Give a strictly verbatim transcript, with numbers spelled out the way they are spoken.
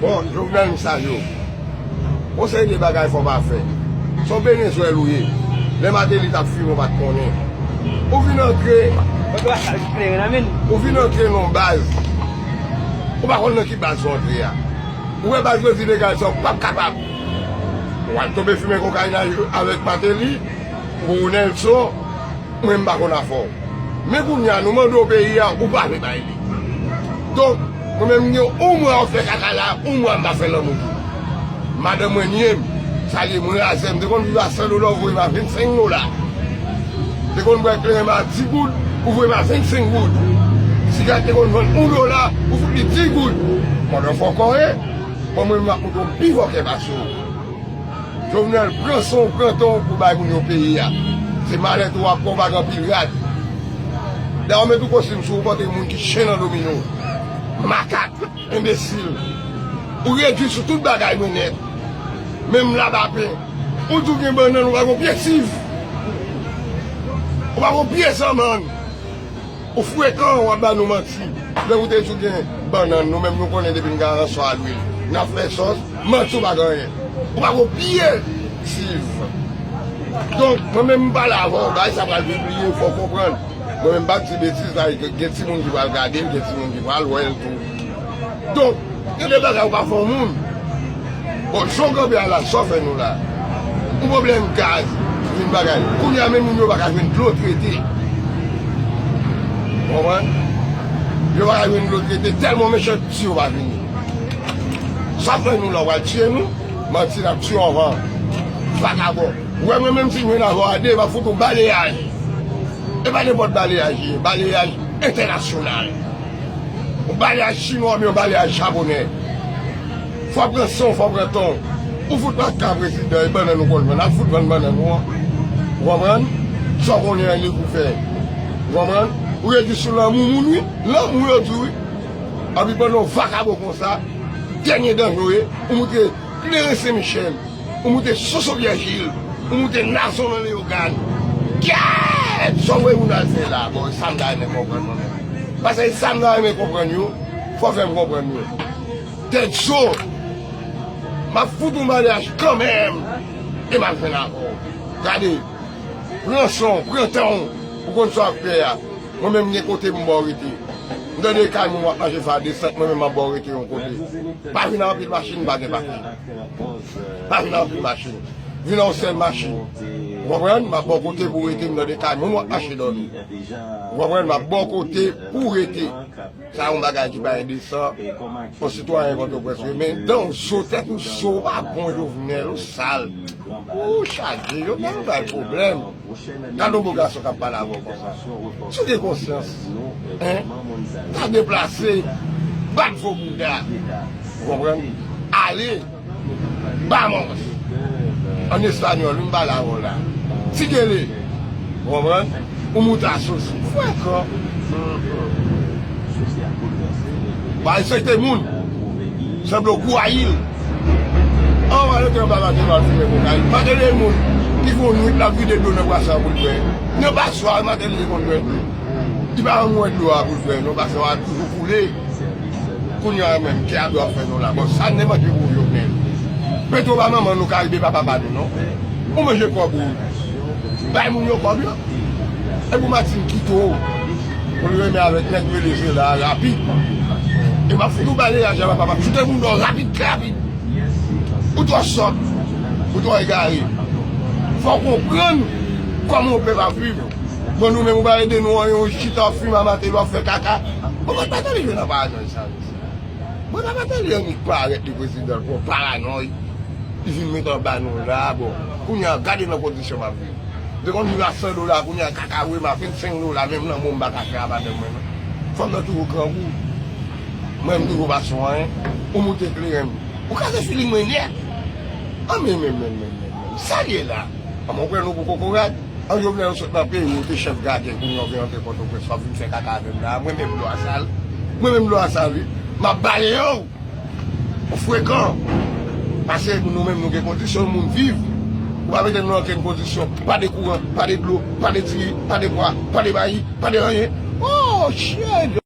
Bon, Jovenel, m salye w. Yon seri de bagay fò pa fè. Se yon Venezwèl ou ye. Lè Martelly t ap fime, w pa t konnen. Ou vin antre, ou vin antre nan yon baz. Ou pa konn nan ki baz ou antre a. Ou wè baz yo di legal sa, ou p ap kapab. Ou al tonbe fimen kokayin avèk Martelly, ou Nelson, mwen m pa konn afè w. Men kounye a, nou mande w peyi a, ou pa vle bay li. Donk, mwen menm m gen yon mwa w ap fè kaka la, yon mwa m pa fè lanmou tou. Madanm mwen nye m, salye m, razè m. M te konn viv a san dola, ou voye m a vennsenk dola. M te konn bwè kleren m a di goud, ou voye m a vennsenk goud. Sigarèt te konn vann yon dola, ou fout li di goud. Pandan fò kò e, bon, mwen m ap montre w pi fò kè pase w. Jovenel, pran san w, pran tan w pou bay moun yo peyi a. Se malèt ou ap pran, w pa gen anpil rad. Dayè, w met yon kostim sou ou, ou pote moun ki chen nan domino. Makak, enbesil. Ou redui sou tout bagay mwen nèt. Menm labapen. Ou di w gen bannann, ou pa gen pye siv. Ou pa gen pye sanmann. Ou frekan, w ap ba nou manti. Lè ou te di w gen bannann, nou menm nou konnen depi n gen aranswa a lwil, n ap fè sòs, manti w pa gen anyen. Ou pa gen pye siv. Donk, mwen menm m pale avè w, bagay sa pral pibliye, fò w konprann. Mwen menm m pa di betiz la, gen, gen timoun ki pral gade l, gen timoun ki pral wè l tou. Donk, gen de bagay ou pa fè yon moun. Bon, jan w kanpe a la, sa w fè nou la? Yon pwoblèm gaz, vin bagay. Kounye a menm moun yo pa ka jwenn dlo trete. Ou konprann? Yo pa ka jwenn dlo trete, tèlman mechanste yo pa vini. Sa w fè nou la, w pral tiye nou? Manti, n ap tiye w anvan. Vakabon. Ou wè mwen menm si m jwenn avè w a de, m ap fout ou baleyaj. E pa nenpòt baleyaj li ye, baleyaj entènasyonal. Yon baleyaj chinwa oubyen yon baleyaj japonè. Fò w pran san w, fò w pran tan w. Ou fout pa ka prezidan, e bannann ou konn vann, al fout vann bannann ou an. Ou konprann? Sa w konnen an li pou fè. Ou konprann? Ou redi sou lanmou moun wi. Lanmou yo di wi. Anpi pandan w vakabon konsa, dènye danje w ye, ou moutre kleren Sen Michèl. Ou moute Soso Vyèjil, ou moute Nazon nan Leyogàn. Kèt! Sa w voye moun al fè la? Bon, e sa m ta renmen konprann mwen menm. Paske e sa m ta renmen konprann yo, fò w fè m konprann yo. Tèt zo, m ap fout ou baleyaj kanmenm, e m ap jwenn avè w. Gade, pran san w, pran tan w, ou konn sa w ap fè a. Mwen menm gen kote m ba w rete. M tande kay moun w ap mache fè a desant, mwen menm m ap ba w rete yon kote. Pa vin ak anpil machin, m pa gen pake. Pa vin ak anpil machin. Vin ak yon sèl machin. Ou konprann? M ap ba w kote pou w rete, m tande kay moun w ap mache dòmi. Ou konprann? M ap ba w kote pou w rete. Sa yon bagay ki pa endesan. Yon sitwayen Pòtoprens wi. Men dan w zo, tèt ou zo, w pa bon, Jovenel, ou sal. Ou chaje, Jovenel, ou bay pwoblèm. Gade yon bo gason k ap pale avè w konsa. Si w gen konsyans, en, ta deplase, bat vo bouda. Ou konprann? Ale, vamos. An espanyòl, wi, m pale avè w la. Síguele. Ou konprann? Un mutazo. Frekan. Pa respekte moun. Sanble w gwo ayil. An w al antre anba Martelly w al fimen kokayin. Martelly e moun ki fè yon nwit l ap vide dlo nan bwaswa pou l bwè. Nan bwaswa Martelly te konn bwè dlo. Li pa janm wè dlo a pou l bwè non, paske w ap toujou koule. Kounye a menm, kè a dwe ap fè nou la. Bon, sa n te manje pou Jovenel. Petwo pa manman nou, Karibe pa papa nou non. Ou manje kòb ou. Bay moun yo kòb yo. E pou Martine kite w. Pou l renmen avèk nèg Venezuela a rapid. E m ap fout ou baleyaj a papa, m ap choute moun dèyè w rapid, trè rapid. Ou twò sòt. Ou twò egare. Fò w konprann kòman yon pèp ap viv. Bon, nou menm, ou pa ede nou anyen, ou chita w fimen a Martelly, w ap fè kaka. Bon, mwen pa tande jwe nan paranòy sa, mesye. Mwen pa tande annik parèt li prezidan, pran paranòy. Li vin met anba nou la, bon. Kounye a, gade nan kondisyon m ap viv. M te konn viv a san dola, kounye a, kaka vre m a vennsenk dola, menm lanmou m pa ka fè a madanm mwen, non. Fanm nan toujou grangou. Mwen, m toujou pa sou anyen. Ou moute kleren m. Ou kraze feeling mwen nèt. An, men, men, men, men, men, men. Sa l ye la? An, mwen pran nou pou kokorat. An, Jovenel, ou sot nan peyi, ou te chèf gadyen, kounye a ou vin antre Pòtoprens, w ap vin fè kaka avè m la. Mwen menm dlo a sal. Mwen menm dlo a sal, wi. M ap bale yo. Ou frekan. Paske nou menm nou gen kondisyon moun viv. Ou pa mete nou nan okenn kondisyon. Pa de kouran, pa de dlo, pa de diri, pa de pwa, pa de mayi, pa de anyen. Oh, shit!